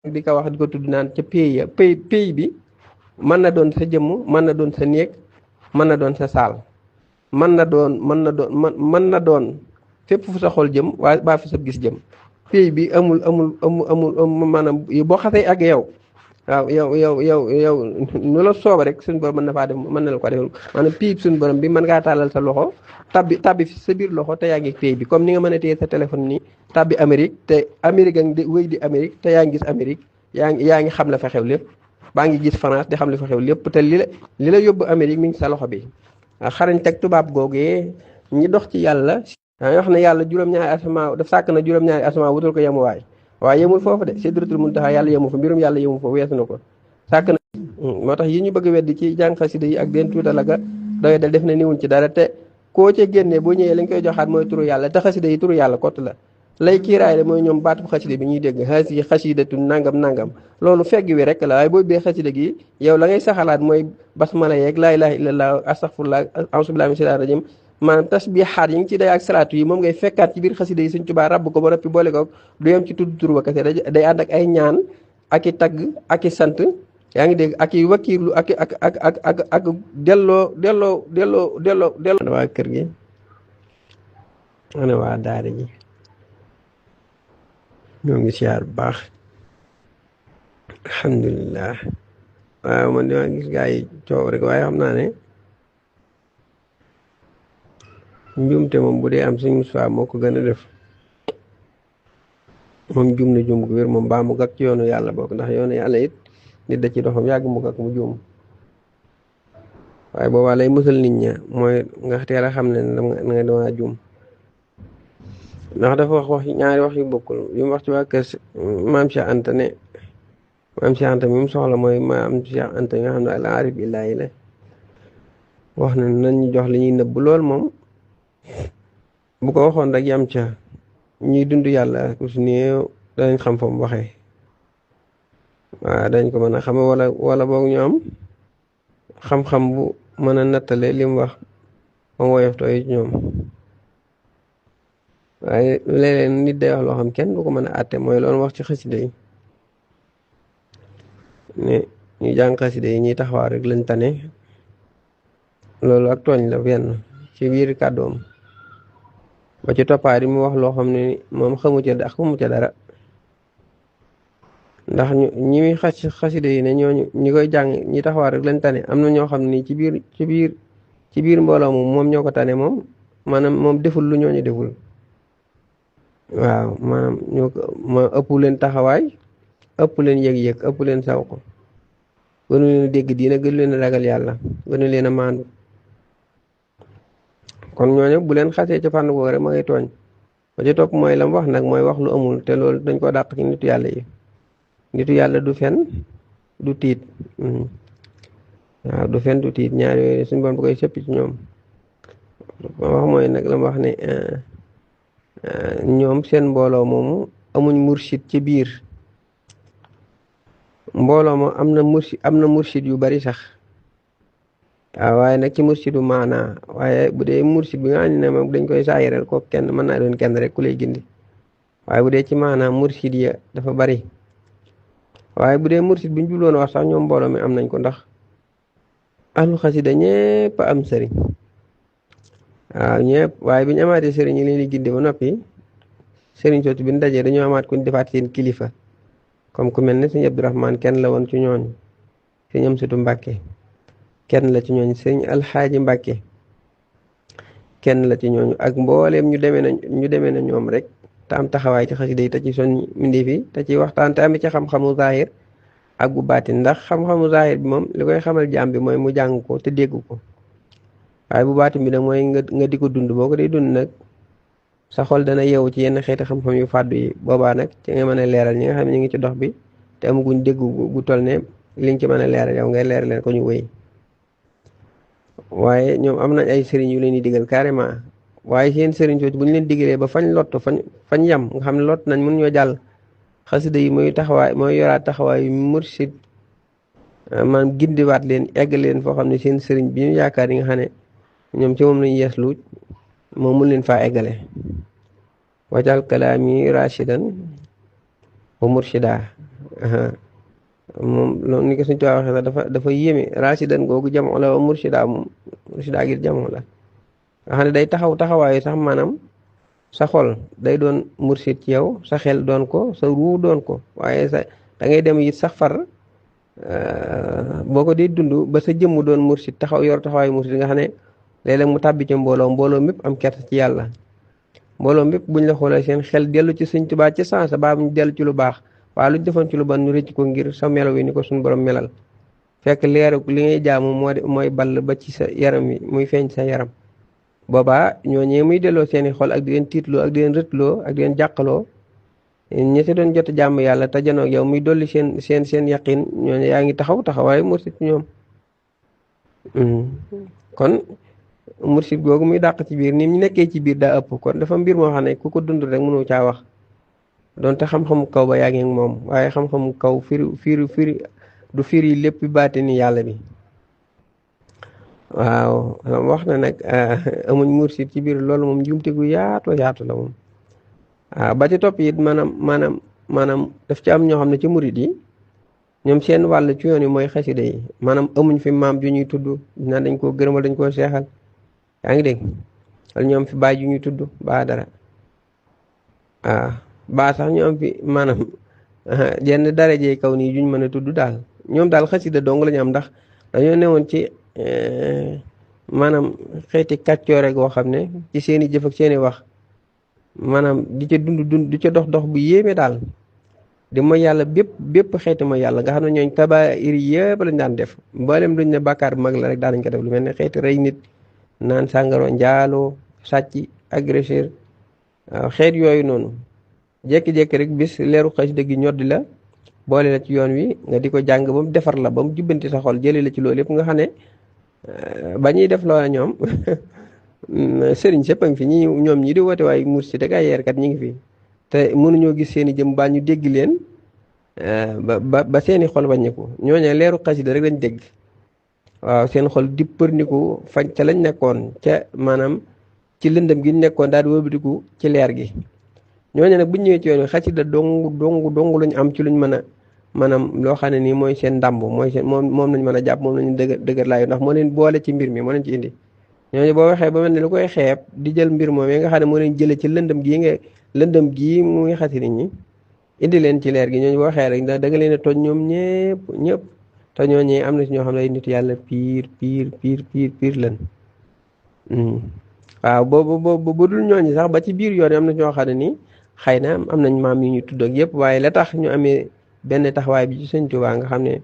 di ko wax di ko tudd naan ca pays ya pays bi mën na doon sa jëmm mën na doon sa néeg mën na doon sa saal mën na doon fépp fu sa xol jëm waaye baa fu sa gis jëm pays bi amul maanaam boo xasee ak yow waaw yow nu la sooba rek suñu borom mën na faa def mën na la ko defal maanaam pays suñu borom bi mën ngaa tàllal sa loxo tabbi fi sa biir loxo te yaa ngi pays bi comme ni nga mën a téye sa téléphone nii tabbi Amérique te Amérique a ngi di wéy di Amérique te yaa ngi gis Amérique yaa ngi xam la fa xew lépp baa ngi gis France di xam la fa xew lépp te li la yóbbu Amérique mi ngi sa loxo bi xarañ teg tubaab googee ñi dox ci yàlla daa wax ne yàlla juróom-ñaari asamaa daf sàkk na juróom-ñaari asamaa wutal ko yemuwaay waaye yemul foofu de sidratul muntaha yàlla yemu fa mbirum yàlla yemu fa weesu na ko sàkk na moo tax yi ñu bëgg a weddi ci jàng xasida yi ak den tuutal aga doy dal def na niwuñ ci dara te koo ca génnee boo ñëwee lañ koy joxaat mooy turu yàlla te xasida yi turu yàlla kott la lay kiiraay de mooy ñoom baatu xasida bi ñuy dégg xasi xasidatu nangam nangam loolu fegg wi rek la waaye boo bee xasida gi yow la ngay saxalaat mooy basmala yeeg laa ilaha illallah astaghfirullah a'udhu billahi minash shaitanir rajim maanaam tasbihaat yi ngi ci day ak salaatu yi moom ngay fekkaat ci biir xasida yi Sëñ Tuubaa rabb ko ba noppi boole ko du yem ci tudd tur ba kese day ànd ak ay ñaan ak i tagg ak i sant yaa ngi dégg ak i wakiirlu ak delloo waa kër gi ana waa daara ji ñoo ngi siyaar bu baax alhamdulilah waaw man dama gis gaa yi coow rek waaye xam naa ne njuumte moom bu dee am Sëñ Mustafaa moo ko gën a def moom juum na juum gu wér moom baa mu gàkk ci yoonu yàlla bokk ndax yoonu yàlla it nit da ci doxam yàgg mu gàkk mu juum waaye boobaa lay musal nit ña mooy nga teel a xam ne nga dama juum ndax dafa wax ñaari wax yu bokkul yu mu wax ci waa kër maam Cheikh Anta ne maam Cheikh Anta mi mu soxla mooy maam Cheikh Anta nga xam ne al arif billaahi la wax na nañ ñu jox li ñuy nëbb lool moom bu ko waxoon rek yam ca ñuy dund yàlla ku si néew danañ xam fa mu waxee waaw dañ ko mën a xame wala boog ñu am xam-xam bu mën a nattale li mu wax ba mu woyof tooy ci ñoom waaye léeg-léeg nit day wax loo xam kenn du ko mën a àtte mooy loolu wax ci xasida yi ne ñu jàng xasida yi ñuy taxawaa rek lañ tane loolu ak tooñ la benn ci biir kàddoom ba ci toppaat yi mu wax loo xam ne moom xamu ca dara ndax ñi muy xasida yi ne ñooñu ñi koy jàng ñi taxawaa rek lañ tane am na ñoo xam ne ci biir mbooloo moom ñoo ko tane moom maanaam moom deful lu ñooñu deful waaw maanaam ma ëpp leen taxawaay ëpp leen yëg-yëg ëpp leen saw ko gënu leen a dégg diina gënu leen a ragal yàlla gënu leen a maandu kon ñooñu bu leen xasee ci fànn googu rek ma ngay tooñ ba ci topp mooy lam wax nag mooy wax lu amul te loolu dañ ko dàq ci nitu yàlla yi nitu yàlla du fen du tiit waaw du fen du tiit ñaar yooyu suñu bon bu koy sëppi ci ñoom wax mooy nag lam wax ne ñoom seen mbooloo moomu amuñ mursid ci biir mbooloo moom am na mursid yu bari sax waaw waaye nag ci mursidu maanaa waaye bu dee mursid bi nga xam ne moom dañ koy saayiral ko kenn mën naa doon kenn rek ku lay gindi waaye bu dee ci maanaa mursid ya dafa bari waaye bu dee mursid bi ñu jubloon wax sax ñoom mbooloo mi am nañ ko ndax ahlu xasida ñépp am sëriñ waaw ñëpp waaye bi ñu amaatee sëriñ yi leen di gindi ba noppi sëriñ sootu bi ñu dajee dañoo amaat ku ñu defaat seen kilifa comme ku mel ne sëñ Abdourahmane kenn la woon ci ñooñu sëñ Amsatu Mbàkke kenn la ci ñooñu sëñ Alxaaji Mbàkke kenn la ci ñooñu ak mbooleem ñu demee na ñoom rek te am taxawaay ci xasida yi te ci soñ mbindéef yi te ci waxtaan te am ci xam-xamu zahir ak bu baatin ndax xam-xamu zahir bi moom li koy xamal jaam bi mooy mu jàng ko te dégg ko waaye bu baatin bi nag mooy nga di ko dund boo ko dee dund nag sa xol dana yeewu ci yenn xeeti xam-xam yu fàddu yi boobaa nag ci nga mën a leeral ñi nga xam ne ñu ngi ci dox bi te amaguñ dégg gu toll ne li nga ci mën a leeral yow ngay leeral leen ko ñu wéy waaye ñoom am nañ ay sëriñ yu leen di digal carrément waaye seen sëriñ sootu bu ñu leen digalee ba fañ lott fañ yam nga xam ne lott nañ mun ñoo jàll xasida yi mooy yoraat taxawaay mursid maanaam gindiwaat leen egg leen foo xam ne seen sëriñ bi ñu yaakaar yi nga xam ne ñoom ci moom lañu yeeslu moom mun leen faa eggale wajal kalaami rashidan wa murshida moom loolu ni ko suñ tuwaa waxee sax dafa yéeme raasidan googu jamono la murshida moom murshida gi jamono la nga xam ne day taxawaayu sax maanaam sa xol day doon mursid ci yow sa xel doon ko sa ruu doon ko waaye sa da ngay dem it sax far boo ko di dund ba sa jëmm doon mursid yor taxawaayu mursid nga xam ne léeg-léeg mu tàbbi ci mbooloo mépp am kersa ci yàlla mbooloo mépp buñ la xoolee seen xel dellu ci Sëñ Tuubaa ci sansa baa buñ dellu ci lu baax waaye luñ defoon ci lu ban ñu rëcc ko ngir sa melo wi ni ko suñu borom melal fekk leeru li ngay jaamu mooy ball ba ci sa yaram wi muy feeñ sa yaram boobaa ñooñee muy delloo seeni xol ak di leen tiitloo ak di leen rëtloo ak di leen jàqaloo ñi si doon jot a jàmm yàlla te janoog yow muy dolli seen yaqin ñooñu yaa ngi taxawaaye mursid ñoom kon mursid googu muy dàq ci biir ni ñu nekkee ci biir daa ëpp kon dafa mbir moo xam ne ku ko dund rek mënoo caa wax donte xam-xamu kaw ba yaa ngi moom waaye xam-xamu kaw firi du firi lépp baati ni yàlla bi waaw wax na nag amuñ mursid ci biir loolu moom njuumte gu yaatu la moom waaw ba ci topp it maanaam daf ci am ñoo xam ne ci murid yi ñoom seen wàll ci yoon yi mooy xasida yi maanaam amuñ fi maam ju ñuy tudd naan dañ koo gërëmal dañ koo seexal yaa ngi dégg wala ñoom fi baay ju ñuy tudd baa dara waaw baa sax ñu am fi maanaam jenn darajee kaw nii juñ mën a tudd daal ñoom daal xasida dong la ñu am ndax dañoo newoon ci maanaam xeeti kàccoore goo xam ne ci seeni jëf ak seeni wax maanaam di ca dund di ca dox bu yéeme daal di mooy yàlla bépp xeeti mooy yàlla nga xam ne ñooñ kabaa'ir yëpp lañ daan def mboolem luñ ne bàkkaar bu mag la rek daan nañ ko def lu mel ne xeeti rey nit naan sàngaro njaaloo sàcc agresseur waaw xeet yooyu noonu jékki-jékki rek bis leeru xasida gi ñoddi la boole la ci yoon wi nga di ko jàng ba mu defar la ba mu jubbanti sa xol jëlee la ci loolu yëpp nga xam ne ba ñuy def loola ñoom sëriñ sëpp a ngi fi ñoom ñi di woote waaye mursid ak ay yeerkat ñi ngi fi te mënuñoo gis seen i jëm baa ñu dégg leen ba seeni xol baññiku ñooñu leeru xasida rek lañ dégg waaw seen xol di përniku fañ ca lañ nekkoon ca maanaam ci lëndëm gi ñu nekkoon daal di wëlbatiku ci leer gi ñooñu nag bu ñu ñëwee ci yoon wi xasida dong luñ am ci luñ mën a maanaam loo xam ne nii mooy seen ndàmb mooy seen moom lañ mën a jàpp moom lañu dëgër laayu ndax moo leen boole ci mbir mi moo leen ci indi ñooñu boo waxee ba mel ne lu koy xeeb di jël mbir moom yi nga xam ne moo leen jële ci lëndëm gii muy xasi nit ñi indi leen ci leer gi ñooñu boo waxee rek da nga leen a tooñ ñoom ñëpp te ñooñu am na si ñoo xam ne ay nit yàlla piir lan waaw boobu bu dul ñooñu sax ba ci biir yoon am na ñoo xam ne nii xëy na am nañ maam yu ñu tudd ak yëpp waaye la tax ñu amee benn taxawaay bi ci Sëñ Tuubaa nga xam ne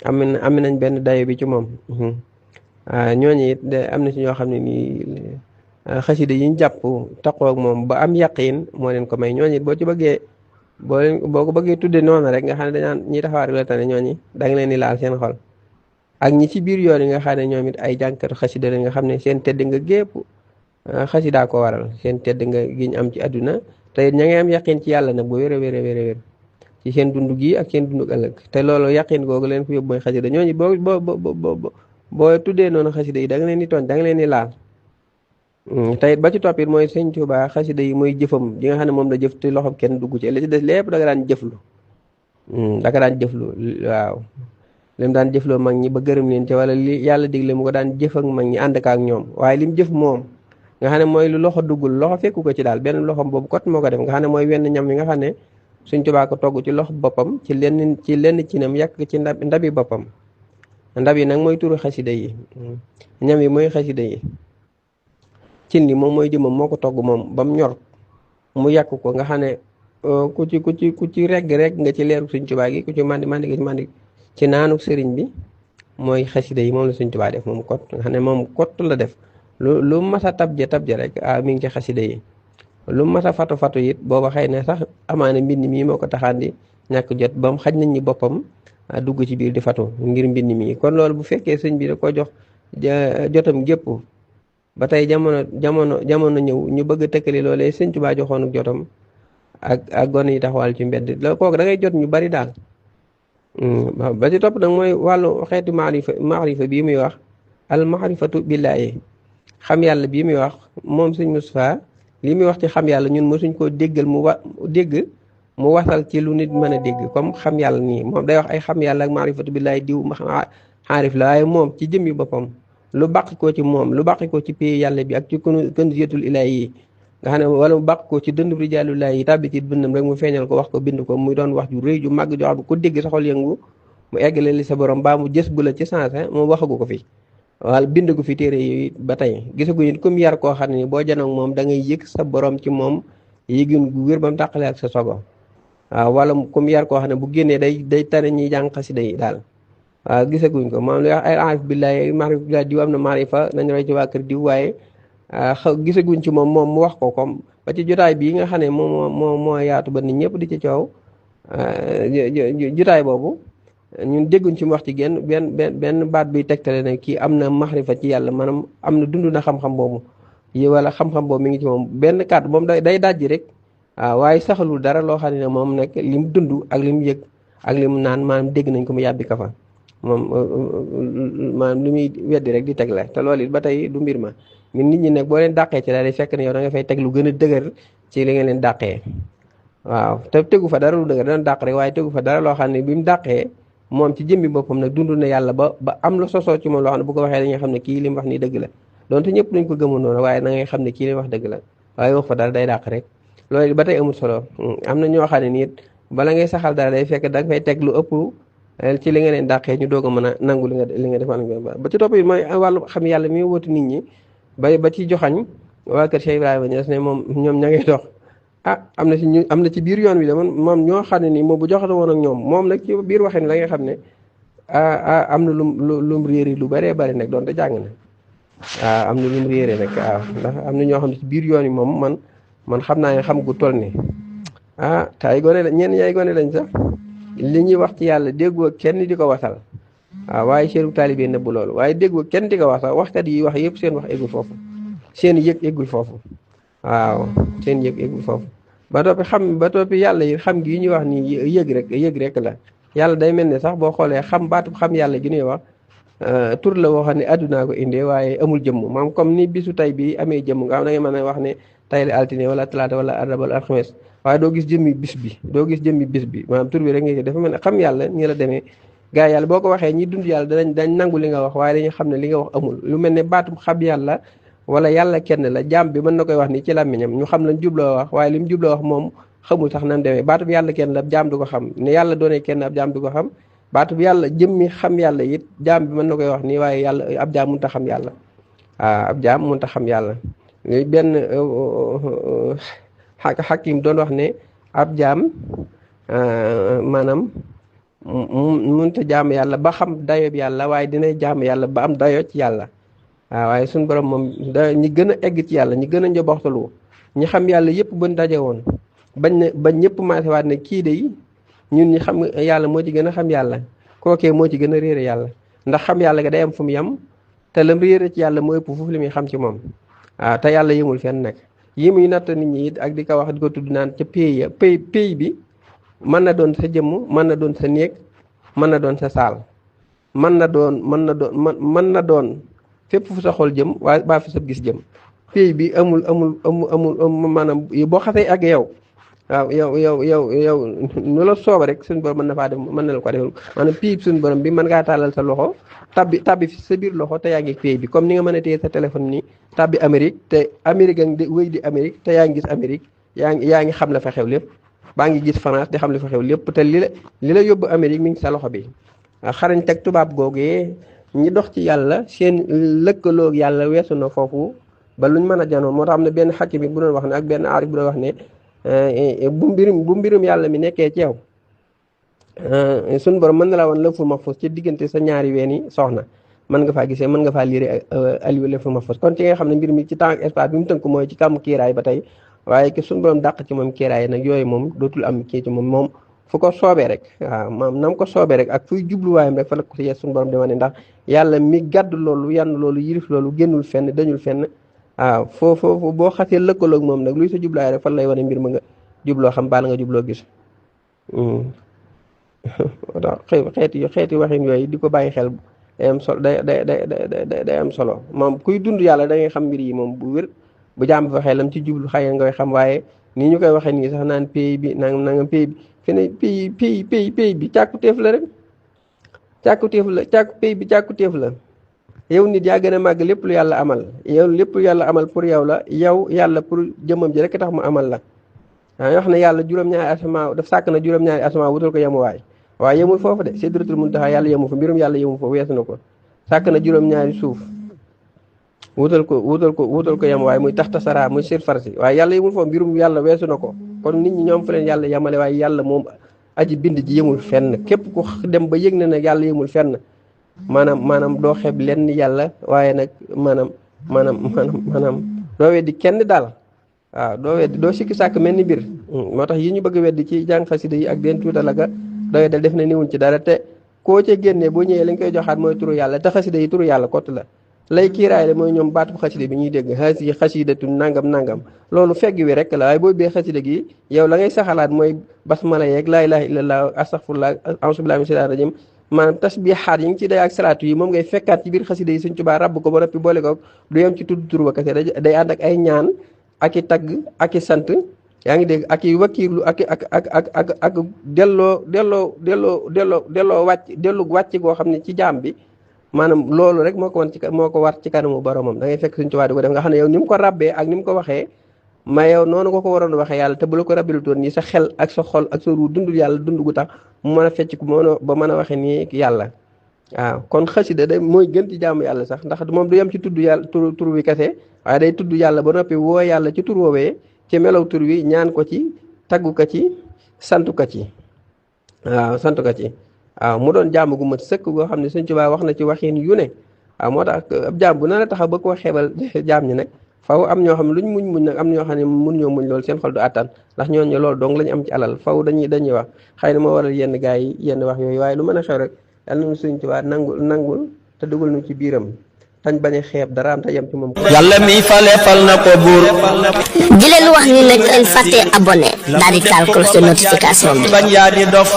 am nañ benn dayo bi ci moom waaw ñooñu it am na si ñoo xam ne nii xasida yi ñu jàpp taqoo ak moom ba am yaqiin moo leen ko may ñooñu it boo ko bëggee tudde noonu rek nga xam ne dañaan ñi taxawaat la tane ñooñu da nga leen di laal seen xol ak ñi ci biir yoon yi nga xam ne ñoom it ay jànkatu xasida la nga xam ne seen tedd nga gépp xasidaa ko waral seen tedd nga giñ am ci àdduna te it ña ngi am yaqiin ci yàlla nag bu wér a wér ci seen dund gi ak seen dund ëllëg te loolu yaqiin googu leen ko yóbbu mooy xasida ñooñu boo tuddee noonu xasida yi da nga leen di tooñ da nga leen di laal te it ba ci toppit mooy Sëñ Tuubaa xasida yi mooy jëfam ji nga xam ne moom la jëf te loxoom kenn dugg ci li ci des lépp da nga daan jëflu waaw lim daan jëfloo mag ñi ba gërëm leen ci wala li yàlla digle mu ko daan jëf ak mag ñi ànd ak ñoom waaye lim jëf moom nga xam ne mooy lu loxo duggul loxo fekku ko ci daal benn loxom boobu kot moo ko def nga xam ne mooy wenn ñam wi nga xam ne Sëñ Tuubaa ko togg ci loxo boppam ci lenn cinam yàq ci ndabi boppam ndab yi nag mooy turu xasida yi ñam yi mooy xasida yi cin li moom mooy jëmam moo ko togg moom ba mu ñor mu yàq ko nga xam ne ku ci regg nga ci leeru Sëñ Tuubaa gi ku ci mandi ci naanu sëriñ bi mooy xasida yi moom la Sëñ Tuubaa def moom kot nga xam ne moom kot la def lu mas a tabje rek mi ngi ci xasida yi lu mas a fatu it booba xëy na sax amaana mbind mii moo ko taxaan di ñàkk jot ba mu xaj nañ ñi boppam dugg ci biir di fatu ngir mbind mi kon loolu bu fekkee sëñ bi da ko jox jotam gépp ba tey jamono ñëw ñu bëgg a tëkkali loolee Sëñ Tuubaa joxoon jotam ak gone yi taxawal ci mbedd la kooku da ngay jot ñu bari daal ba ci topp nag mooy wàllu xeetu maarifa bii muy wax al maarifatu billaahi xam yàlla bii muy wax moom Sëñ Mustafaa li muy wax ci xam yàlla ñun mosuñ koo déggal mu wasal ci lu nit mën a dégg comme xam yàlla nii moom day wax ay xam yàlla ak maarifatu billahi diw ma xaarif la waaye moom ci jëmmi boppam lu bàq ko ci moom lu bàqi ko ci pay yàlla bi ak ci kanziyatul ilaahi yi nga xam ne wala mu bàq ko ci dënd rijaalullahi yi tàbbi ci bëndam rek mu feeñal ko wax ko bind ko muy doon wax ju rëy ju màgg joo xam ne ku dégg sa xol yëngu mu eggale li sa borom baa mu jës bu la ci sensé moom waxagu ko fi wala bind ko fi téere yi ba tey gisaguñu it comme yar koo xam ne boo janoog moom da ngay yëg sa borom ci moom yëgin gu wér ba mu tàqale ak sa sogo waaw wala comme yar koo xam ne bu génnee day tane ñiy jàng xasida yi daal waaw gisaguñ ko moom li wax ay arif billahi maarif billahi diw am na maarifa nañ roy ci waa kër diw waaye gisaguñ ci moom mu wax ko comme ba ci jotaay bii nga xam ne moo yaatu ba nit ñëpp di ci coow jotaay boobu ñun dégguñ ci mu wax ci benn baat biy tegtale ne kii am na maxrifa ci yàlla maanaam am na dund na xam-xam boobu yi wala xam-xam boobu mi ngi ci moom benn kàddu moom day dajji rek waaw waaye saxalul dara loo xam ne moom nag li mu dund ak li mu yëg ak li mu naan maanaam dégg nañ ko mu yàbbi ka fa moom maanaam li muy weddi rek di teg la te loolu it ba tey du mbir ma ñun nit ñi nag boo leen dàqee ci daal di fekk ne yow da nga fay teg lu gën a dëgër ci li nga leen dàqee waaw te tegu fa dara lu dëgër dana dàq rek waaye tegu fa dara loo xam ne bi mu dàqee moom ci jëmbi boppam nag dund na yàlla ba am la sosoo ci moom loo xam ne bu ko waxee dañuy xam ne kii li mu wax nii dëgg la donte ñëpp duñ ko gëmoon noonu waaye na ngay xam ne kii li mu wax dëgg la waaye wax fa dara day dàq rek loolu ba tey amul solo am na ñoo xam ne nii bala ngay saxal dara day fekk da nga fay teg lu ëpp ci li nga leen dàqee ñu doog a mën a nangu li nga defal ba ci topp it mooy wàllu xam yàlla mi wóotu nit ñi ba ci joxañ waa kër Cheikh Ibrahima Niass ne moom ñoom ña ngay dox am na ci biir yoon wi de moom ñoo xam ne nii moom bu joxata woon ak ñoom moom nag ci biir waxin la nga xam ne am na lum réeri lu bëree bëri nag doon te jàng na am na lum réere nag waaw ndax am na ñoo xam ne ci biir yoon wi moom man xam naa ne xam gu toll ni te ay gone la ñenn ñi ay gone lañ sax li ñuy wax ci yàlla déggoo kenn di ko wasal waaw waaye seenu taalibe nëbbu loolu waaye déggoo kenn di ko wasal waxkat yi wax yëpp seen wax eggul foofu seen yëg eggul foofu waaw seen yëg eggul foofu ba toppi yàlla yi xam gi ñuy wax ni yëg rek la yàlla day mel ne sax boo xoolee baatub xam yàlla gi ñuy wax tur la woo xam ne addunaa ko indee waaye amul jëmm moom comme ni bisu tay bi amee jëmm nga xam da ngay mën a wax ne tay la altine wala talaata wala araba wala alxames waaye doo gis jëmmi bis bi maanaam tur bi rek nga dafa mel ne xam yàlla ñi la demee gaa yàlla boo ko waxee ñi dund yàlla dañ nangu li nga wax waaye dañu xam ne li nga wax amul lu mel ne baatub xam yàlla wala yàlla kenn la jaam bi mën na koy wax ni ci làmmiñam ñu xam lañ jubloo wax waaye li mu jubloo wax moom xamul sax nan demee baatub yàlla kenn la ab jaam du ko xam ne yàlla doonee kenn ab jaam du ko xam baatub yàlla jëmmi xam yàlla it jaam bi mën na koy wax nii waaye yàlla ab jaam mënut a xam yàlla waaw ab jaam mënut a xam yàlla benn xakim doon wax ne ab jaam maanaam mënut a jaam yàlla ba xam dayo bi yàlla waaye dina jaam yàlla ba am dayo ci yàlla waaw waaye suñu borom moom ñi gën a egg ci yàlla ñi gën a njoboxtalu ñi xam yàlla yëpp buñ daje woon bañ ñëpp maasewaat ne kii de ñun ñi xam yàlla moo ci gën a xam yàlla kookee moo ci gën a réere yàlla ndax xam yàlla ga day am fu mu yem te lam réere ci yàlla moo ëpp foofu li muy xam ci moom waaw te yàlla yëmul fenn nag yi muy natt nit ñi it ak di ko wax di ko tudd naan ca pay bi mën na doon sa jëmm mën na doon sa néeg mën na doon sa saal mën na doon fépp fu sa xol jëm waaye baa fi sa gis jëm pay bi amul maanaam boo xasee ak yow waaw yow nu la sooba rek suñu borom mën na faa def mën na la ko defal maanaam pay bi suñu borom bi mën ngaa tàllal sa loxo tabbi fi sa biir loxo te yaa ngi pay bi comme ni nga mën a téye sa téléphone ni tabbi Amérique te Amérique ak wéy di Amérique te yaa ngi gis Amérique yaa ngi xam la fa xew lépp baa ngi gis France di xam li fa xew lépp te li la yóbbu Amérique mi ngi sa loxo bi xarañ teg tubaab googee ñi dox ci yàlla seen lëkkaloog yàlla weesu na foofu ba luñ mën a janoo moo tax am na benn xakim bi bu doon wax ne ak benn aarif bu doon wax ne bu mbirum yàlla mi nekkee ci yow suñu borom mën na laa woon lëful mahfuz ci diggante sa ñaari weeni soxna mën nga faa gisee mën nga faa liire aliwa lëful mahfuz kon ci nga xam ne mbir mi ci temps ak espace bi mu tënk mooy ci kàmmu kiiraay ba tey waaye ki suñu borom dàq ci moom kiiraay nag yooyu moom dootul am kii ci moom fu ko soobee rek waaw maam nam ko soobee rek ak fuy jubluwaayam rek fa la ko si suñu borom dama ne ndax yàlla mi gàdd loolu yann loolu yilif loolu génnul fenn dañul fenn waaw foofu boo xasee lëkkaloog moom nag luy sa jubluwaay rek fan lay wane mbir ma nga jubloo xam baal nga jubloo gis xeeti waxin yooyu di ko bàyyi xel day am solo day am solo moom kuy dund yàlla da ngay xam mbir yi moom bu wér bu jàmm fa xelam ci jublu xëy ngay xam waaye nii ñu koy waxee nii sax naan pays bi nangam pays bi fi ne pays bi càkkutéef la rek càkkutéef la pays bi càkkutéef la yow nit yaa gën a màgg lépp lu yàlla amal yow lépp lu yàlla amal pour yow la yow yàlla pour jëmmam ji rek tax mu amal la waaw wax ne yàlla juróom-ñaari asamaa daf sàkk na juróom-ñaari asamaa wutal ko yemuwaay waaye yemul foofu de sidratul muntaha yàlla yemu fa mbirum yàlla yemu fa weesu na ko sàkk na juróom-ñaari suuf wutal ko yemuwaay muy taxta sara muy sir farsi waaye yàlla yemul foofu mbirum yàlla weesu na ko kon nit ñi ñoom fa leen yàlla yemale waaye yàlla moom aji bind ji yemul fenn képp ku dem ba yëg na nag yàlla yemul fenn maanaam doo xeeb lenn yàlla waaye nag maanaam doo weddi kenn daal waaw doo sikki sàkk mel ni mbir moo tax yi ñu bëgg weddi ci jàng xasida yi ak den tuutal ak doy dal def na niwuñ ci dara te koo ca génnee boo ñëwee lañ koy joxaat mooy turu yàlla te xasida yi turu yàlla kott la lay kiiraay la mooy ñoom baatu xasida bi ñuy dégg xasi xasidatu nangam loolu fegg wi rek la waaye boo bee xasida gi yow la ngay saxalaat mooy basmala yeeg laa ilaaha illallah astaghfirullah a'uuzu billahi mina shaytaani rajiim maanaam tasbihaat yi ngi ci day ak salaatu yi moom ngay fekkaat ci biir xasida yi Sëñ Tuubaa rabb ko ba noppi boole ko du yem ci tudd tur ba kese day ànd ak ay ñaan ak i tagg ak i sant yaa ngi dégg ak i wakiirlu ak delloo wàcc goo xam ne ci jaam bi maanaam loolu rek moo ko war ci kanamu boromam da ngay fekk Sëñ Tuubaa di ko def nga xam ne yow ni mu ko rabbee ak ni mu ko waxee ma yow noonu ko waroon waxee yàlla te bu la ko rabbilutoon nii sa xel ak sa xol ak sa ruu dundul yàlla dund gu tax mu mën a fecc ku ba mën a waxee nii yàlla waaw kon xasida day mooy gën ci jaamu yàlla sax ndax moom du yem ci tudd yàlla tur wi kese waaye day tudd yàlla ba noppi woo yàlla ci tur woowee ci melaw tur wi ñaan ko ci taggu ko ci santu ko ci waaw santu ko ci waaw mu doon jaamu gu mat sëkk goo xam ne Sëñ Tuubaa wax na ci waxin yu ne waaw moo tax ab jaam bu na la taxaw ba koo xeebal jaam ñi nag faw am ñoo xam ne luñ muñ nag am ñoo xam ne mun ñoo muñ loolu seen xol du àttan ndax ñooñu loolu dong lañu am ci alal faw dañuy wax xëy na moo waral yenn gaa yi yenn wax yooyu waaye lu mën a xew rek yàlla nañu Sëñ Tuubaa nangul te dugal nu ci biiram tañ bañ a xeeb dara am te yem ci moom. yàlla mi fale fal na ko buur. di leen wax ni nag leen fàttee abonné daal di taal cloche de notification bi. bañ yaa di dof.